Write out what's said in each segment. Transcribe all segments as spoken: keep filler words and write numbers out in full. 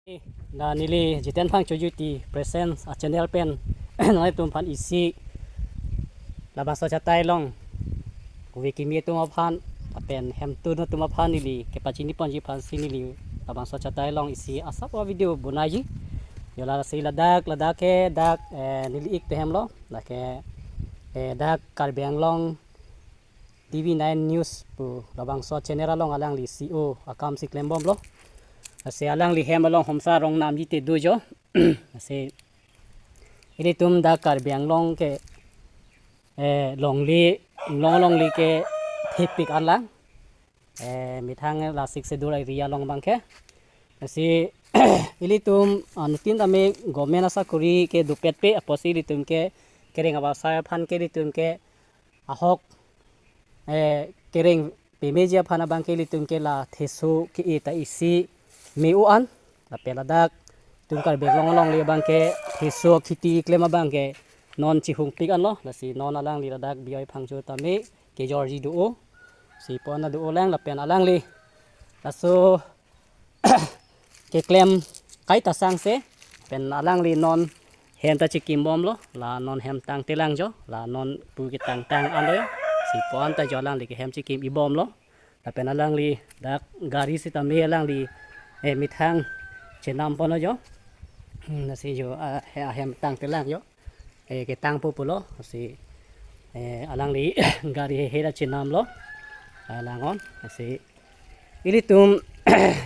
La neli Jiten Phangcho Juti Presence a-channel pen nanglitum aphan isi labangso achatai along kove kimi atum aphan lapen hemtun atum aphan neli kepachini ponji aphansi neli labangso achatai along isi asap a-video bonaiji. Jo lasi ladak, ladak ke dak, eh, neli ik tehemlo. Dak ke, eh, dak Karbi Anglong T V nine News pu labangso channel along alangli C E O akamsi klembomlo. Lasi alangli hem along homsa rong namji te do jo. Lasi ilitum dak Karbi Anglong ke, eh, longle, long longle ke thepik anlang. Eh, methang la Sixth Schedule area along abang ke. Lasi ilitum, ah, nutin tame government asakori ke dopetpe apotsi ilitum ke kereng avarsai aphan ke ilitum ke ahok, eh, kereng pemeji aphan abang ke ilitum ke la theso ke-e ta isi me-o an. Lapen ladak tum Karbi Anglong longle abang ke theso khiti klem abang ke non chihungpik anlo. Lasi non alangli ladak Biyoi Phangcho tame kejorji do-o. Si pon do-o lang lapen alangli laso keklem kaita sangse pen alangli non hem ta chikimbomlo, la non hem tangtelang jo, la non pu ketangtang anlo jo. Si pon ta jo alangli ke hem chikim-ibomlo. Lapen alangli dak gari sitame alangli, eh, methang chenam ponlo jo. Hmm, lasi jo, ah, he-, ahem tangtelang jo. Eh, ketangpo pulo, lasi, eh, alangli gari hehe ta chenamlo. Ah, langon, lasi ilitum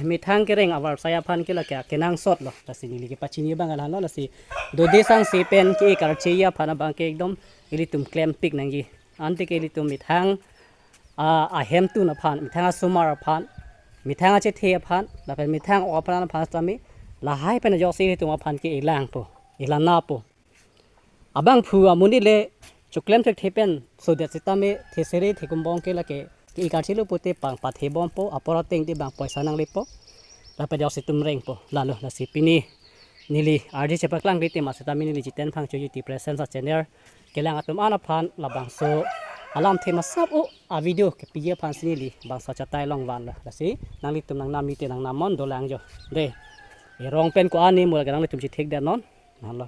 methang kereng avarsai aphan ke lake kenangsotlo. Lasi neli kepachini abang alanlo, lasi dode sangse pen ke-e karcheji aphan abang ke ekdom ilitum klempik nangji. Ante ke ilitum methang, ah, ahemtun aphan, methang asomar aphan, methang achethe aphan, lapen methang o aphan aphan sitame lahai pen ajoksi ilitum aphan ke elangpo, elanapo. Abangphu amonit le choklem thekthe pen sodet sitame thesere thekumbong ke lake ke-e karchelo pute pang pathebompo, apor ateng te bang poisa nanglepo. Lapen ajoksi itum rengpo. Lalo lasi pini neli ardi chepaklang rite ma sitame neli Jiten Phangcho Juti Presence a-channel kelang atum an aphan labangso alamthe masap o a-video kepiji aphansi neli bangso achatai along vanlo. Lasi nanglitum nangnam mite nangnam non dolang jo. De. Erong pen ko-an ne mo lake nanglitum chithekdet non. Nalo.